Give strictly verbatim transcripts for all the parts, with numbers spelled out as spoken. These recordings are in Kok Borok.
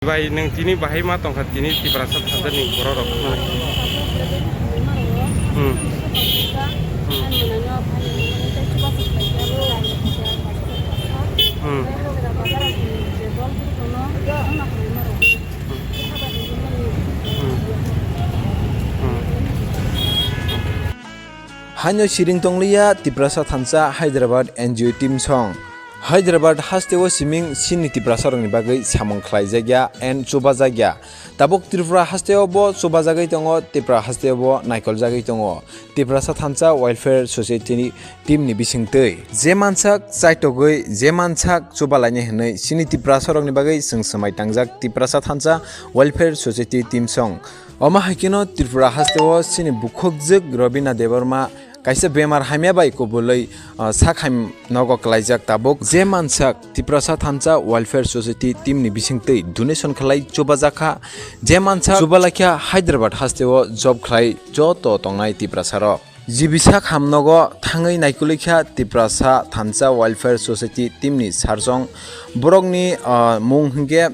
Bai, nwng tini bahai ma tongkha, tini Tiprasa thansa ni borok rok. Hmm. Hmm. Hmm. Hmm. Hmm. Haino siring tongliya Tiprasa thansa Hyderabad N G O team song. Hyderabad hasteo siming chini Tiprasa rokni bagwi samung khlaijakya and chubajakya. Tabuk Tripura hasteo bo chubajagwi tongo, Tripura hasteo bo naikoljagwi tongo. Tiprasa thansa Welfare Society ni team ni bisingtwi. Je mansak chaitogwi, je mansak chubalainai hwnwi chini Tiprasa rokni bagwi chwng swmai tangjak Tiprasa thansa Welfare Society team song. Omo hai kheno Tripura hasteo chini bukhukjwk Robina Debbarma kaisa bemar hamya bai kubulwi, ah, sak ham nogo klaijak tabuk. Je mansak Tiprasa thansa Welfare Society team ni bisingtwi donation khlai chubajakha. Je mansak chubalaikha Hyderabad hasteo job khlai joto tongnai Tiprasa rok. G B sak ham nogo thangwi naikulikha Tiprasa thansa Welfare Society team ni sarjong. Borokni, ah, mung hwnkhe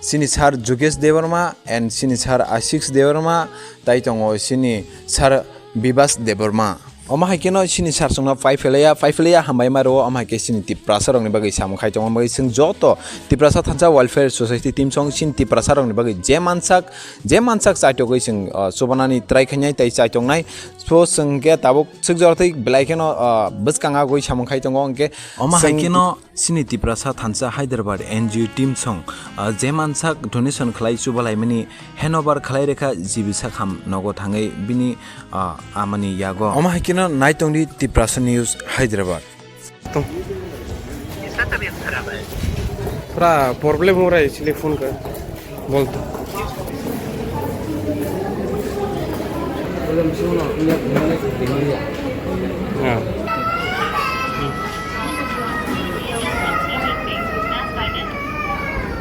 chini sir Jugesh Debbarma and chini sir Ashish Debbarma, tai tongo chini sir Bibas Debbarma. Omo hai kheno chini sir chwngno pai phelaiya, pai phelaiya hambai ma rwo, omo hai khe chini Tiprasa rokni bagwi samung khai tongo, bagwi chwng joto Tiprasa thansa Welfare Society team song chini Tiprasa rokni bagwi je mansak, je mansak chaitogwi chwng, ah, chubanani try khainai tei chaitoknai. So chwng khe tabuk swk jora tei belai kheno, ah, bwskang agwi samung khai tongo, hwnkhe omo hai chwng kheno chini Tiprasa thansa Hyderabad N G O team song, ah, je mansak donation khlai chubalaimani handover khlai rekha G B sak ham nogo thangwi bini, ah, amani yago. Omo hai kheno naitongdi Tiprasa News Hyderabad. Tong. इसका तबीयत खराब है। थोड़ा प्रॉब्लम हो रहा है, इसलिए फोन कर। बोल तो। हाँ।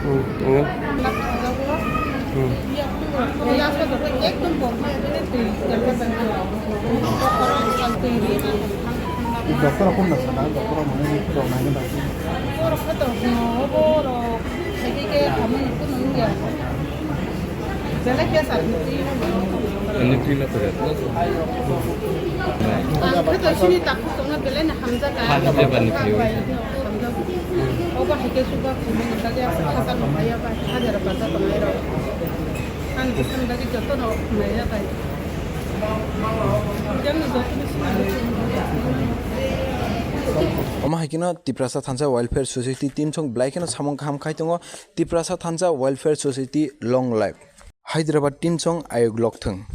हम्म, हम्म। हम्म। Doctor kung na sana, doctor mane ni kung na ni ba. Borok khe to hino, borok khaidi khe hamwi kunu nungya. Belai khe sa ni twi. Ani twi na to ya. Ang khe to sini tak tongna belai na hamjak ka. Hamjak ba ni twi. Hamjak. Obo hai khe suga khumui ni bagwi asa khasa nung maya ba, hajar bata tongnai rok. Ani bwswng bagwi joto no maya bai. Omo hai kheno Tiprasa Thansa Welfare Society team song belai kheno samung kaham khai tongo. Tiprasa Thansa Welfare Society long life. Hyderabad team song ayok lok thung.